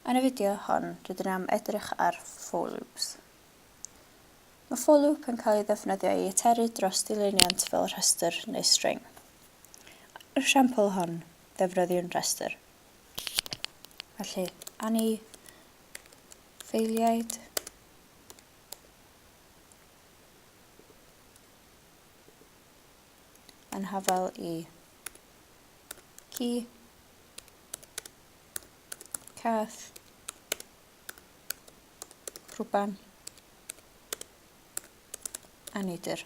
Yn y fideo hon, rydyn am edrych ar for loops. Mae for loop yn cael ei ddefnyddio i iteru dros dilyniant fel rhestr neu string. Yn yr esiampl hon, ddefnyddiwn rhestr. Felly, anifeiliaid yn hafal i ci, cath, crwban a neidr.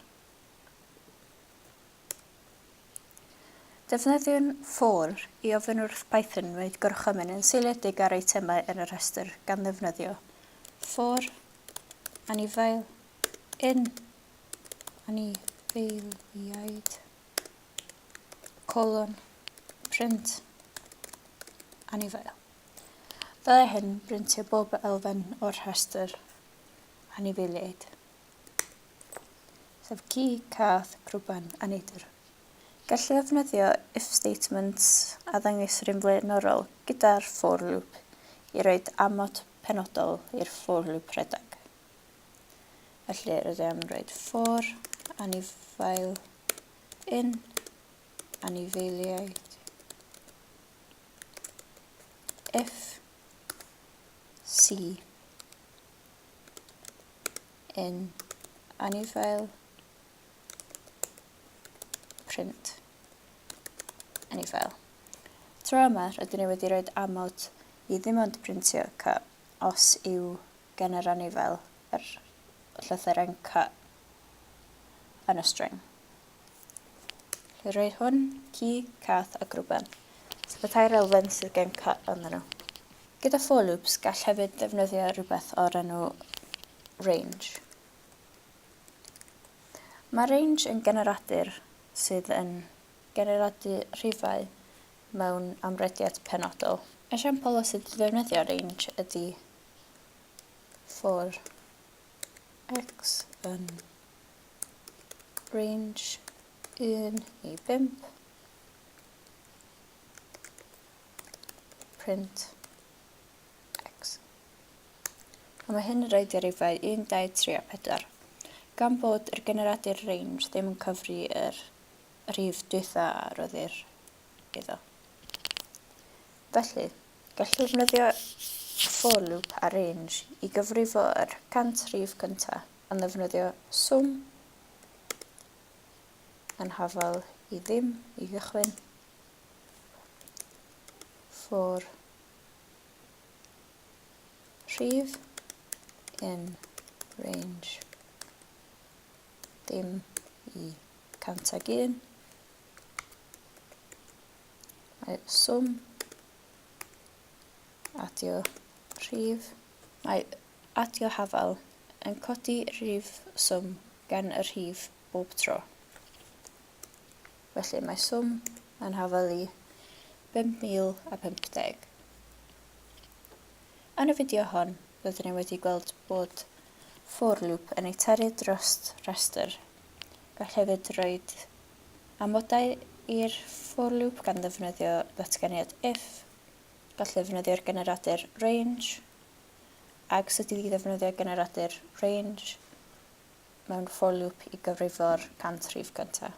Defnyddiwn for i ofyn wrth Python wneud gorchymyn yn seiliedig ar eitemau yn y rhestr gan ddefnyddio for anifail in anifeiliaid colon print anifail. Dylai hyn brintio bob elfen o'r rhestr anifeiliaid, sef ci, cath, crwban a neidr. Gellir ddefnyddio if statements a ddengysir yn flaenorol gyda'r for loop i roed amod penodol i'r for loop rhedeg. Felly rydym am roed for anifail in anifeiliaid if c in anifail print anifail. Tro yma, rydyn ni wedi rhoi amod i ddim ond printio c os yw gen yr anifail yr llythyren C yn y string. Felly rhoi hwn, ci, cath a grwban. Sef y tair elfen sydd gen C ynddyn nhw. Gyda for loops, gall hefyd ddefnyddio rhywbeth o'r enw range. Mae range yn generadur sydd yn generadu rhifau mewn amrediad penodol. Esiampl o sut i ddefnyddio range ydy for x yn range 1 i 5 print x. A mae hyn yn rhaid i rifau 1, 2, 3 a 4. Gan bod yr generadur range ddim yn cyfri yr rhif dwytha a roddir iddo. Felly, gallwn ddefnyddio for loop a range i gyfrifo yr 100 rhif cyntaf gan ddefnyddio swm yn hafal i ddim i gychwyn for rhif in range dim i 101. Mae swm adio rhif. Mae adio hafal yn codi rhif swm gan y rhif bob tro. Felly mae swm yn hafal i 5050. Yn y fideo hon, rydyn ni wedi gweld bod for loop yn eitaru dros rhestr. Gall hefyd roed amodau i'r for loop gan ddefnyddio ddatganiad if, gall ddefnyddio'r generadur range, ac sut i ddefnyddio generadur range mewn for loop i gyfrifo'r 100 rhif cyntaf.